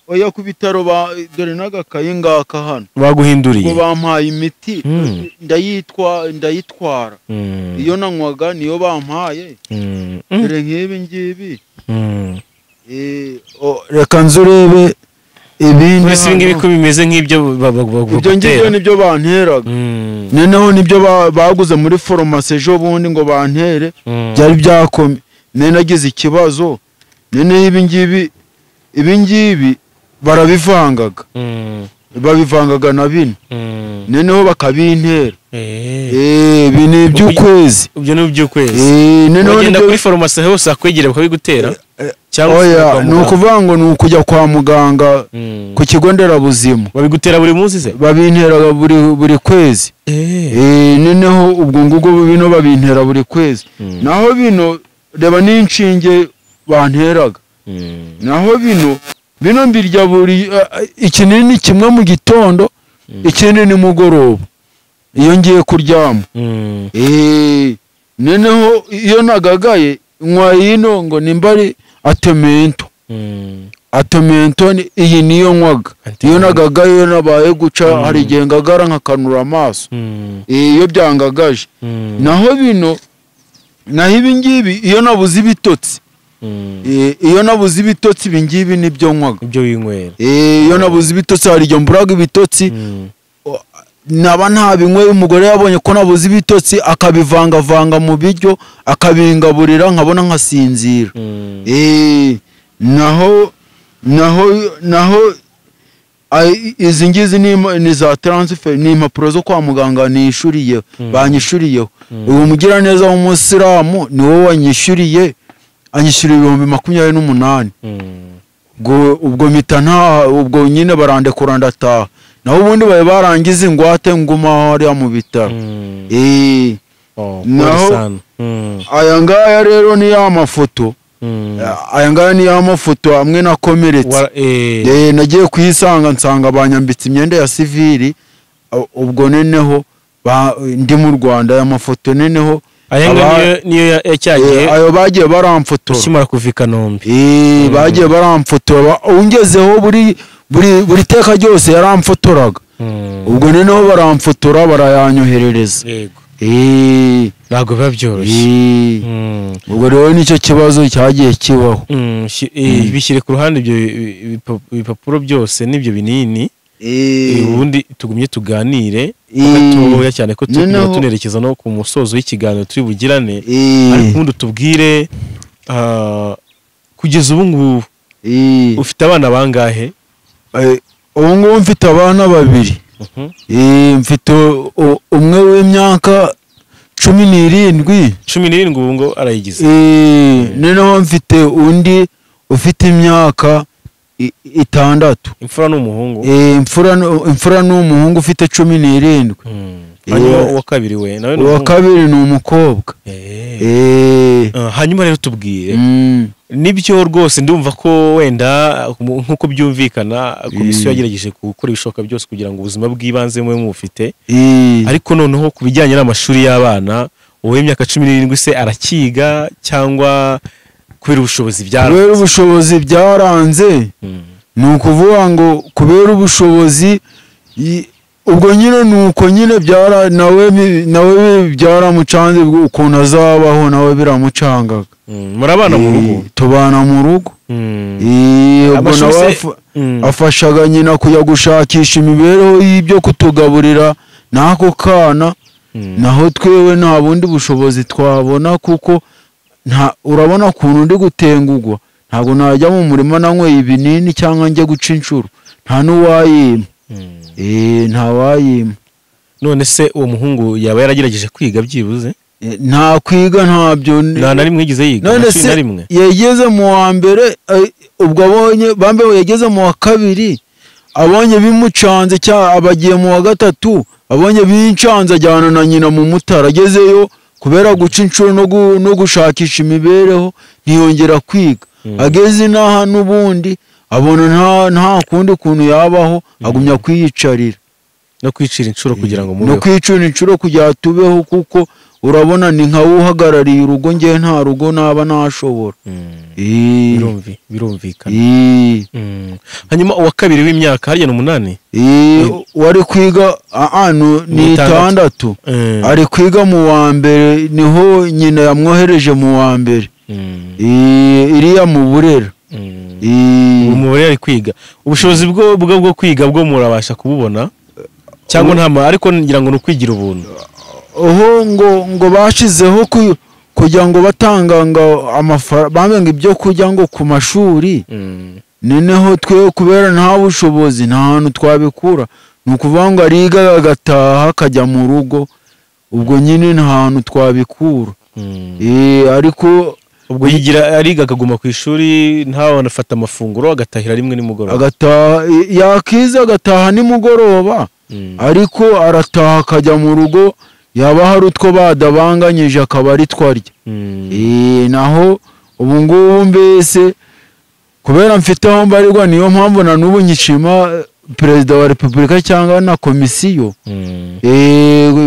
Oya, ku bitaro dore n'agakayi ngaka hano. Baguhinduriye? Ubwo bampaye imiti ndayitwara. Iyo nanywaga niyo bampaye. Dore nk'ibi ngibi. Reka nzurebe Ibindi ibi ngibi ko bimeze nk'ibyo ibyo ngibyo nibyo banteraga. Noneho nibyo baguze muri farumasi ejo bundi ngo bantere, byari byakome. None nagize ikibazo. Noneho ibi ngibi barabivangaga, babivangaga na bino, noneho bakabintera. Ibi ni iby'ukwezi. Ibyo ni iby'ukwezi. Noneho ugenda kuri farumasi hose akwegera bakabigutera cyangwa ni ukuvuga ngo ni ukujya kwa muganga ku kigo nderabuzima. Babigutera buri munsi se? Babintera buri kwezi. Noneho ubwo ngubwo bino babintera buri kwezi. Naho bino reba n'inshinge banteraga. Naho bino mbirya buri ikinini kimwe mu gitondo, ikindi ni mugoroba iyo ngiye kuryama. Noneho iyo nagagaye nywa yino ngo nimbari atomento. Atomento iyi niyo nywaga. Iyo nagagaye iyo nabaye guca hari igihe ngagara nkakanura amaso. Iyo byangagaje. Naho bino, naho ibi ngibi iyo nabuze ibitotsi. Iyo nabuze ibitotsi ibi ngibi nibyo nywaga. Ibyo winywera. Iyo nabuze ibitotsi hari igihe mburaga ibitotsi. Naba ntabinyweye, umugore yabonye ko nabuze ibitotsi akabivangavanga mu biryo akabingaburira nkabona nkasinzira. Naho izi ngizi ni za transfer, ni impapuro zo kwa muganga nishuriye, banyishuriyeho. Uwo mugiraneza w'umusilamu ni wowe wanyishuriye, anyishyura 28,000. Ubwo mpita nta, ubwo nyine barandekura ndataha. Naho ubundi baye barangiza ingwate nguma hariya mu bitaro. Naho aya ngaya rero ni ya mafoto. Aya ngaya ni ya mafoto amwe nakomeretse. Nagiye kuyisanga nsanga banyambitse imyenda ya sivili. Ubwo neneho ndi mu Rwanda aya mafoto neneho aya ngaya niyo yacyagiye ayo bagiye baramfotora ukimara kuva i Kanombe. Bagiye baramfotora, ungezeho buri teka ryose yaramfotoraga. Ubwo noneho baramfotora barayanyoherereza. Yego. Ntabwo biba byoroshye. Ubwo rero nicyo kibazo cyagiye kibaho. Bishyire ku ruhande ibyo bipapuro byose n'ibyo binini. Ubundi tugumye tuganire gatoya cyane ko tunerekeza no ku musozo w'ikiganiro turi bugirane. Ariko ubundi tubwire kugeza ubu ngubu ufite abana bangahe? Ubu ngubu mfite abana babiri. Mfite umwe w'imyaka 17. 17 ubu ngo arayigize. Noneho mfite undi ufite imyaka 6. Imfura n'umuhungu? Imfura n'umuhungu ufite 17. Uwa kabiri we nawe ni uwa kabiri ni umukobwa. Hanyuma rero tubwire nibyo rwose ndumva ko wenda nkuko byumvikana komisiyo yagerageje gukora ibishoboka byose kugira ngo ubuzima bw'ibanze mwe mufite, ariko noneho ku bijyanye n'amashuri y'abana uwo w'imyaka 17 se arakiga cyangwa kubera ubushobozi byaranze? Kubera ubushobozi byaranze. Ni ukuvuga ngo kubera ubushobozi ubwo nyine nuko nyine byara nawe byaramucanze ukuntu azabaho nawe biramucangaga. Murabana mu rugo? Tubana mu rugo. Ubwo nawe afashaga nyina kujya gushakisha imibereho y'ibyo kutugaburira n'ako kana. Naho twewe nta bundi bushobozi twabona kuko urabona ukuntu ndi gutengugwa. Ntabwo najya mu murima nanyweye ibinini cyangwa njye guca inshuro, nta n'uwayima. Ntawayima. None se uwo muhungu yaba yaragerageje kwiga byibuze? Nta kwiga ntabyo, nta na rimwe yigeze yiga. None se yageze mu wa mbere, ubwo abonye bambe yageze mu wa kabiri, abonye bimucanze cya abagiye mu wa gatatu, abonye bincanze ajyana na nyina mu Mutara. Agezeyo kubera guca inshuro no gushakisha imibereho ntiyongera kwiga. Ageze inaha n'ubundi abona nta kundi kuntu yabaho, agumya kwiyicarira no kwicira inshuro kugira ngo mubeho, no kwicira inshuro kugira tubeho, kuko urabona ni nka uhagarariye urugo, ngiye nta rugo naba nashobora. Birumvikana. Hanyuma uwa kabiri w'imyaka harya ni 8? Wari kwiga ni 6. Ari kwiga mu wa mbere, niho nyina yamwohereje mu wa mbere. Iriya mu Burera. Umugore ari kwiga, ubushobozi bwo kwiga bwo murabasha kububona cyangwa nta, ariko ngira ngo ni ukwigira ubuntu. Oho ngo bashizeho kugira ngo batanga ngo amafaranga ibyo kurya ngo ku mashuri, noneho twe kubera nta bushobozi nta hantu twabikura, ni ukuvuga ngo ariga agataha akajya mu rugo, ubwo nyine nta hantu twabikura. Ariko ubwo yigira ariga akaguma ku ishuri ntawe anafata amafunguro, agatahira rimwe nimugoroba, agataha yakiza agataha nimugoroba, ariko arataha akajya mu rugo, yaba hari utwo badabanganyije akaba ari twarya. Naho ubu ngubu mbese kubera mfite aho mbarirwa, niyo mpamvu na n'ubu nkishima Perezida wa Repubulika cyangwa na komisiyo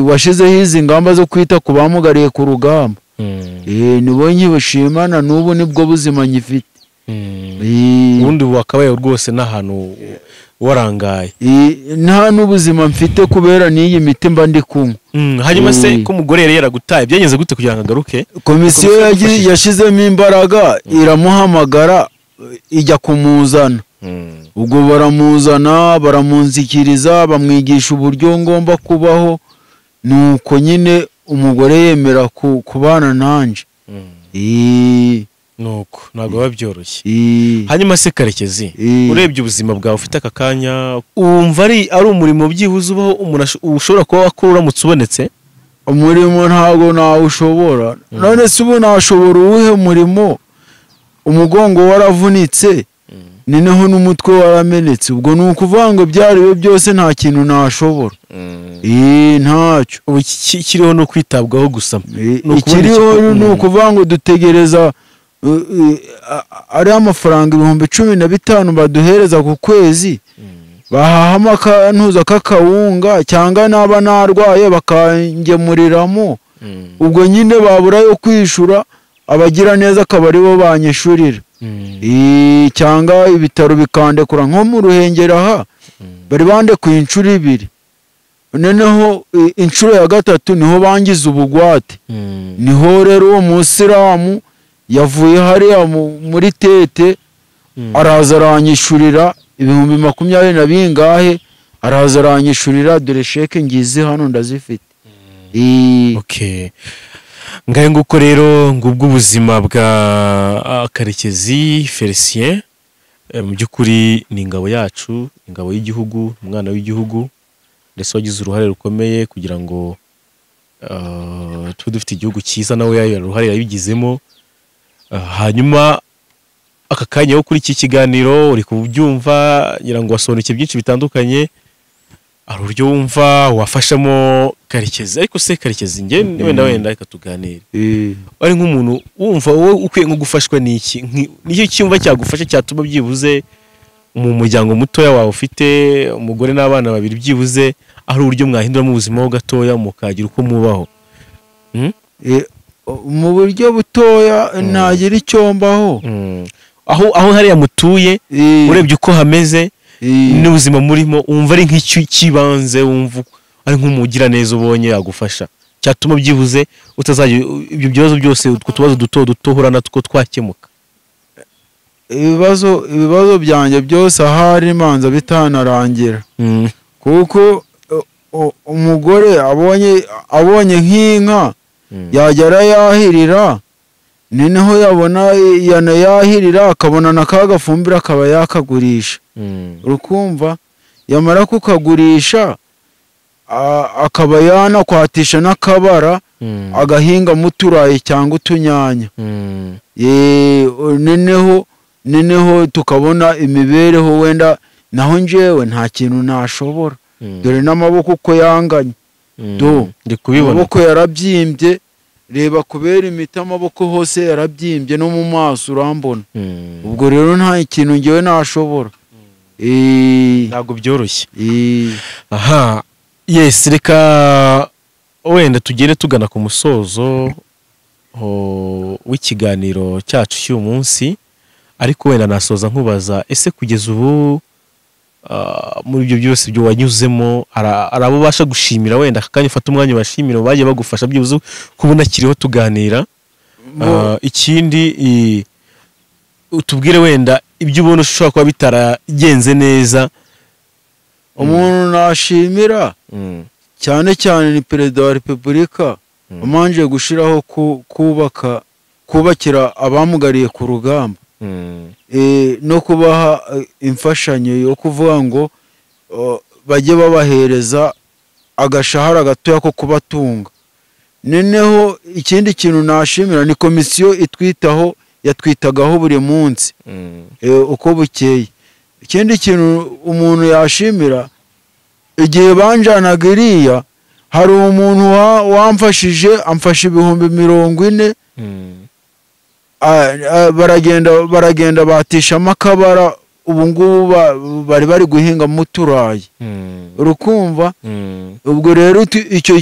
washizeho izi ngamba zo kwita ku bamugariye ku rugamba. Nibo nkibashima na n'ubu nibwo buzima nyifite. Ubundi wakabaye rwose n'ahantu warangaye. Nta n'ubuzima mfite kubera n'iyi miti mba ndi kunywa. Hanyuma se ko umugore yari yaragutaye byagenze gute kugira ngo agaruke? Komisiyo yashizemo imbaraga iramuhamagara ijya kumuzana. Ubwo baramuzana baramunzikiriza bamwigisha uburyo ngomba kubaho, nuko nyine umugore yemera kubana nanje. Nuko ntabwo biba byoroshye. Hanyuma se Karekezi, urebye ubuzima bwawe ufite aka kanya, wumva ari umurimo byibuze ubaho umuntu ushobora kuba wakora uramutse ubonetse? Umurimo ntabwo nawushobora. None se ubu nashobora uwuhe murimo? Umugongo waravunitse, noneho n'umutwe waramenetse, ubwo ni ukuvuga ngo byari byose nta kintu nashobora. Ntacyo. Ubu ikiriho ni ukwitabwaho gusa. Ikiriho ni ukuvuga ngo dutegereza ari amafaranga 15,000 baduhereza ku kwezi, bahahamo akantuza k'akawunga cyangwa naba narwaye bakangemuriramo, ubwo nyine babura yo kwishura, abagira neza akaba aribo banyishurira. Cyangwa ibitaro bikandekura nko mu Ruhengeri aha bari bandekuye inshuro 2, noneho inshuro ya 3 niho bangize ubugwate. Niho rero uwo musilamu yavuye hariya muri Tete araza aranyishurira 20,000 na bingahe, araza aranyishurira, dore sheke ngize hano ndazifite. Okay. Ngahe nguko rero ngubwo ubuzima bwa Karekezi Felicien, mu by'ukuri ni ingabo yacu, ingabo y'igihugu, umwana w'igihugu, ndetse wagize uruhare rukomeye kugira ngo tube dufite igihugu cyiza, nawe yayo uruhare yabigizemo. Hanyuma aka kanya kuri iki kiganiro uri kubyumva, ngira ngo wasobanukiwe byinshi bitandukanye, ari uburyo wumva wafashamo Karekezi. Ariko se Karekezi, nge wenda reka tuganire, ari nk'umuntu wumva wowe ukwiye nko gufashwa n'iki, nicyo cyumva cyagufasha cyatuma byibuze mu muryango mutoya wawe ufite umugore n'abana babiri, byibuze ari uburyo mwahinduramo ubuzima ho gatoya mukagira uko mubaho? Mu buryo butoya ntagira icyo mbaho. Aho hariya mutuye urebye uko hameze n'ubuzima murimo, wumva ari nk'icyo kibanze, wumva ari nk'umugira neza ubonye yagufasha cyatuma byibuze utazajya ibyo bibazo byose, utwo tubazo duto duto uhura natwo twakemuka. Ibibazo byanjye byose ahari imanza bitanarangira, kuko umugore abonye nk'inka yajya arayahirira, noneho yabona yanayahirira akabona na ka gafumbire akaba yakagurisha. Urukumva yamara kukagurisha akaba yanakwatisha n'akabara agahinga muturayi cyangwa utunyanya. Noneho tukabona imibereho wenda, naho njyewe nta kintu nashobora, dore n'amaboko uko yanganye, ndi kubibona amaboko yarabyimbye, reba kubera imiti amaboko hose yarabyimbye no mu maso urambona. Ubwo rero nta kintu ngewe nashobora. Ntabwo byoroshye. Aha, yes, reka wenda tugere tugana ku musozo w'ikiganiro cyacu cy'uyu munsi, ariko wenda nasoza nkubaza, ese kugeza ubu muri ibyo byose byo wanyuzemo, hari abo ubasha gushimira wenda aka kanya ufata umwanya ubashimira bagiye bagufasha byibuze kubona kiriho tuganira? Ikindi utubwire wenda Ibyo ubona ushobora kuba bitaragenze neza. Umuntu nashimira cyane cyane ni Perezida wa Repubulika wamanje gushiraho kubaka kubakira abamugariye ku rugamba, no kubaha imfashanyo yo kuvuga ngo bajye babahereza agashahara gatoya ko kubatunga. Noneho ikindi kintu nashimira ni komisiyo itwitaho, yatwitagaho buri munsi uko bukeye. Ikindi kintu umuntu yashimira, igihe banjanaga iriya hari umuntu wamfashije, amfasha 40,000, baragenda batishamo akabara. Ubu ngubu bari guhinga mu turayi, urukumva. Ubwo rero icyo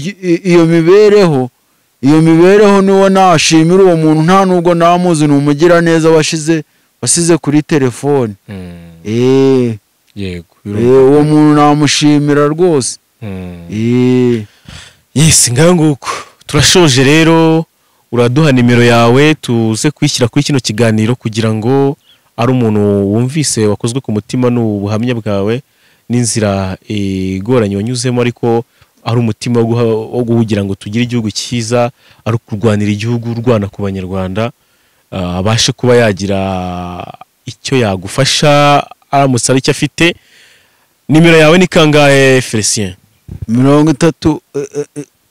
iyo mibereho niwo nashimira uwo muntu, nta nubwo namuzi, ni umugira neza wasize kuri telefone. Yego, uwo muntu namushimira rwose. Yes, ngaho nguko turashoje rero. Uraduha nimero yawe tuze kwishyira kuri kino kiganiro kugira ngo ari umuntu wumvise wakozwe ku mutima n'ubuhamya bwawe n'inzira igoranye wanyuzemo, ariko ari umutima wo guhugira ngo tugire igihugu cyiza, ari kurwanira igihugu, urwana ku banyarwanda, abashe kuba yagira icyo yagufasha aramutse ari icyo afite. Nimero yawe ni kangahe, Felicien? 30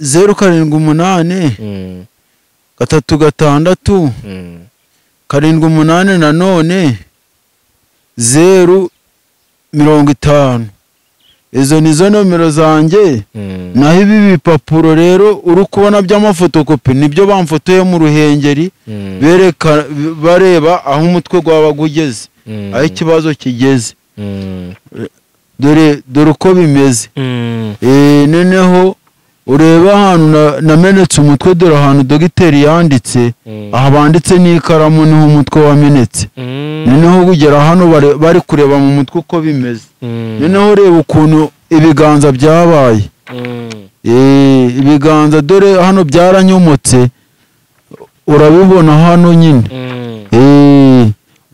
0 7 8 3 6 7 8 nanone 0 50. Izo nizo nomero zanjye. Naho ibi bipapuro rero uri kubona by'amafotokopi nibyo bamfotoye mu Ruhengeri, bereka bareba aho umutwe gwaba ugeze, aho ikibazo kigeze. Dore uko bimeze. Noneho ureba ahantu namenetse umutwe, dore ahantu dogiteri yanditse, aha banditse n'ikaramu niho umutwe wamenetse. Noneho kugera hano bari kureba mu mutwe uko bimeze. Noneho ureba ukuntu ibiganza byabaye. Ibiganza dore hano byaranyomotse, urabibona hano nyine.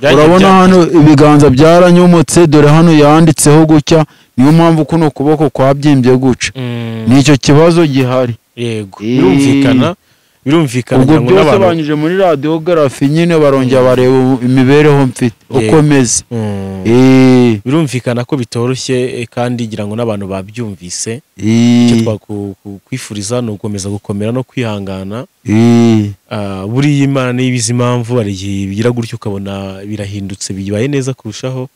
Urabona hano ibiganza byaranyomotse, dore hano yanditseho gutya, niyo mpamvu kuno kuboko kwabyimbye guca. Nicyo kibazo gihari. Yego, birumvikana. Ubwo byose banyuje muri radiography nyine, barongera bareba imibereho mfite uko meze. Birumvikana ko bitoroshye, kandi ngira ngo n'abantu babyumvise. Icyo twakwifuriza ni ugukomeza gukomera no kwihangana. Buriya Imana niyo ibizi impamvu, hari igihe bigira gutyo ukabona birahindutse, bibaye neza kurushaho,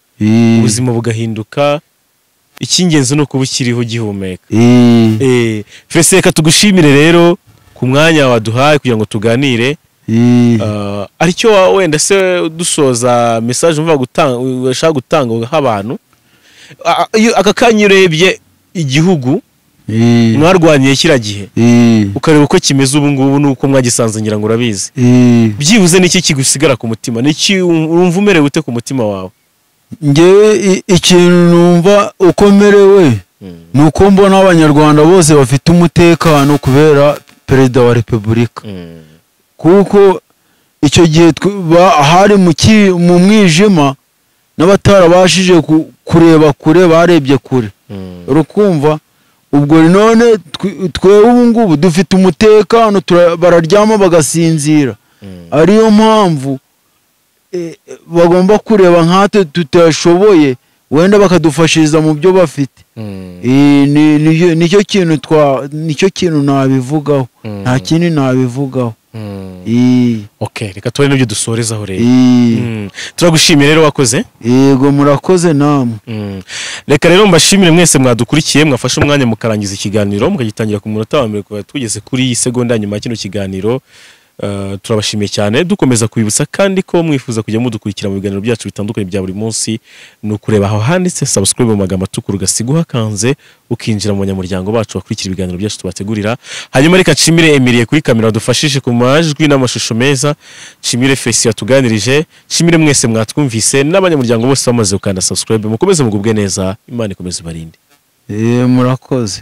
ubuzima bugahinduka. Icy'ingenzi ni ukuba ukiriho ugihumeka. Felicien, reka tugushimire rero ku mwanya waduhaye kugira ngo tuganire. Aricyo wenda se dusoza message umva gutanga, ushaka gutanga uha abantu aka kanya urebye igihugu mwarwaniye kira gihe, ukareba uko kimeze ubu ngubu nuko mwagisanze, ngira ngo urabizi. Byibuze niki kigusigara ku mutima, niki urumva umerewe ute ku mutima wawe? Ngewe ikintu numva uko merewe ni uko mbona abanyarwanda bose bafite umutekano kubera Perezida wa Repubulika. Kuko icyo gihe hari mu mwijima, n'abatarabashije kureba kure barebye kure, urukumva. Ubwo none twe ubu ngubu dufite umutekano, bararyama bagasinzira. Ariyo mpamvu bagomba kureba nkatwe tutashoboye, wenda bakadufashiriza mu byo bafite. Nicyo kintu nabivugaho, nta kindi nabivugaho. Okay, reka tubone n'ibyo dusorezaho rero. Turagushimiye rero wakoze. Yego, murakoze namwe. Reka rero mbashimire mwese mwadukurikiye, mwafashe umwanya mukarangiza ikiganiro mukagitangira ku munota wa mbere kuva tugeze kuri iyi segonda nyuma ya kino kiganiro. Turabashimiye cyane, dukomeza kwibutsa kandi ko mwifuza kujya mudukurikira mu biganiro byacu bitandukanye bya buri munsi, ni ukureba aho handitse subscribe mu magambo atukura, ugasiga uhakanze ukinjira mu banyamuryango bacu bakurikira ibiganiro byacu tubategurira. Hanyuma reka nshimire Emilie kuri kamera dufashije ku majwi n'amashusho meza, nshimire Felicien yatuganirije, nshimire mwese mwatwumvise n'abanyamuryango bose bamaze gukanda subscribe. Mukomeze mugubwe neza, Imana ikomeze ibarinde. Murakoze.